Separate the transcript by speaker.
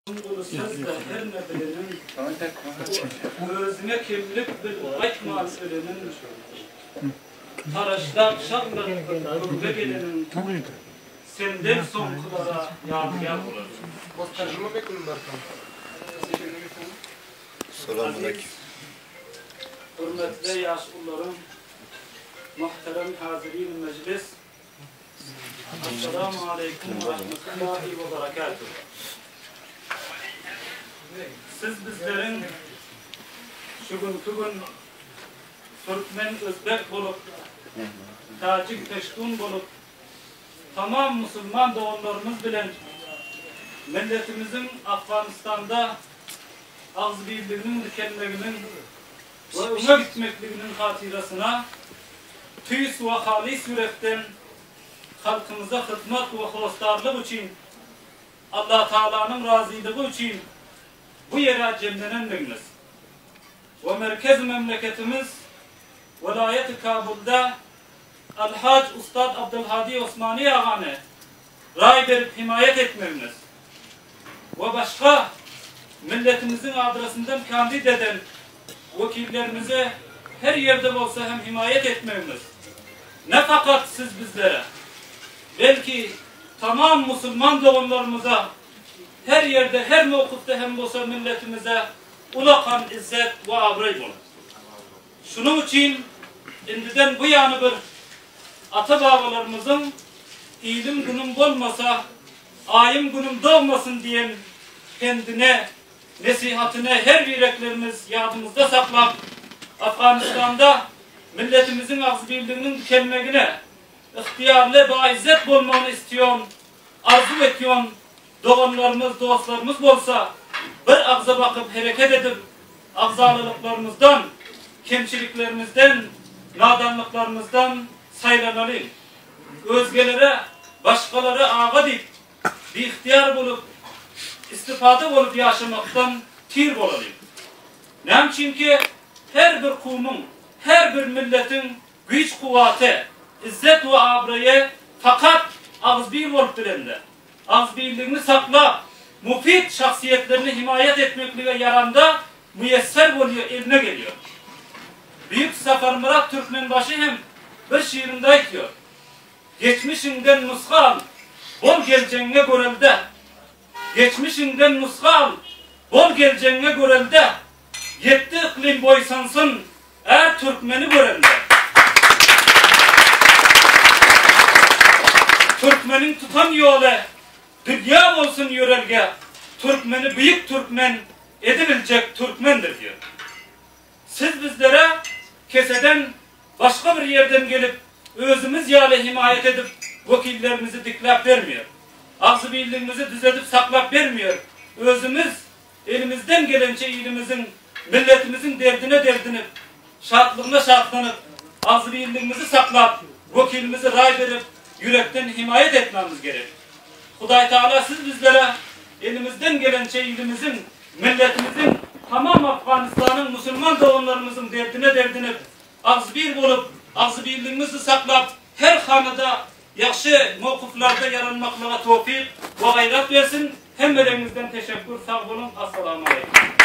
Speaker 1: Guly sözle her ne bileniň, Özüňe kemlik bil aýtman öleniň, Taraşlap şagladyp köňle geleniň, Senden soňkulara ýadygär bolar. Aziz, hürmetli ýaşulularym, muhterem hazirin mejlis, Essalamu aleýkum we rahmetullahi we berekatuh. Siz bizleriň şu günki gün türkmen özbek bolup, täjik peştun bolup, tamam musulman doganlarymyz bilen milletimiziň Afganistanda agzybirliginiň dikelmeginiň we öňe gitmekliginiň hatyrasyna tüýs we halys ýürekden halkymyza hyzmat we hossarlyk üçin Allatagalanyň razylygy üçin bu ýere jemlenendigimiz we merkezi memleketimiz welaýaty Kabulda Al-Haj Ustad Abdulhadi Osmani agany raý berip himaýat etmegimiz we başga milletimiziň adresyndan kandid eden wekillerimize her ýerde bolsa hem himaýat etmegimiz ne fakat siz bizlere, belki tamam musulman doganlarymyza her ýerde her mowkufda hem bolsa milletimize ulakan izzet we abraý bolar. Şunuň üçin indiden bu ýany bir ata-babalarymyzyň Ilim-günüm bolmasa, aýym-günüm dogmasyn diýen pendine, nesihatyny her bireklerimiz ýadymyzda saklap, Afganystanda milletimiziň agzybirliginiň dikelmegine, ygtyýarly, baizzet bolmagyny isleýän, arzuw etýän doganlarymyz, dostlarymyz bolsa, bir agza bakyp hereket edip, agzalalyklarymyzdan, kemçiliklerimizden, nadanlyklarymyzdan saýlanalyň. Özgelere, başgalara aga diýip, biygtyýar bolup, istifada bolup ýaşamakdan tir bolalyň. Näme üçinki, her bir kowumyň, her bir milletiň güýç-kuwwaty, izzet we abraýy fakat agzybir bolup bilende, agzybirligini saklap, mufid şahsyýetlerini himaýat etmeklige ýaranda müýesser bolýar, eline gelýär. Beýik Saparmyrat Türkmenbaşy hem bir şiirinde aýtýar, Geçmişiňden nusga al, bol geljegiňe görelde. Geçmişiňden nusga al, bol geljegiňe görelde. Ýetdi yklym boýsansyn, Är türkmeni görende. Türkmeniň tutan ýoly dünýä bolsun ýörelge, Türkmeni beýik türkmen edibiljek türkmendir diýer. Siz bizlere keseden başga bir ýerden gelip özümiz ýaly himaýat edip wekillerimizi dikläp bermeýär. Agzybirligimizi düzedip saklap bermeýär. Özümiz Elimizden gelençe ilimiziň, milletimiziň derdine derdinip, şatlygyna şatlanyp, agzybirligimizi saklap, wekilimizi raý berip, ýürekden himaýat etmemiz gerek. Hudaýtagala siz bizlere elimizden gelençe ilimiziň, milletimiziň, tamam Afganystanyň musulman doganlarymyzyň derdine derdinip, agzybir bolup, agzybirligimizi saklap, her hanada Ýagşy mowkuflarda ýaranmaklyga towfyk we gaýrat bersin. Hemmeleriňizden teşekkür sag boluň Assalamu aleýkum.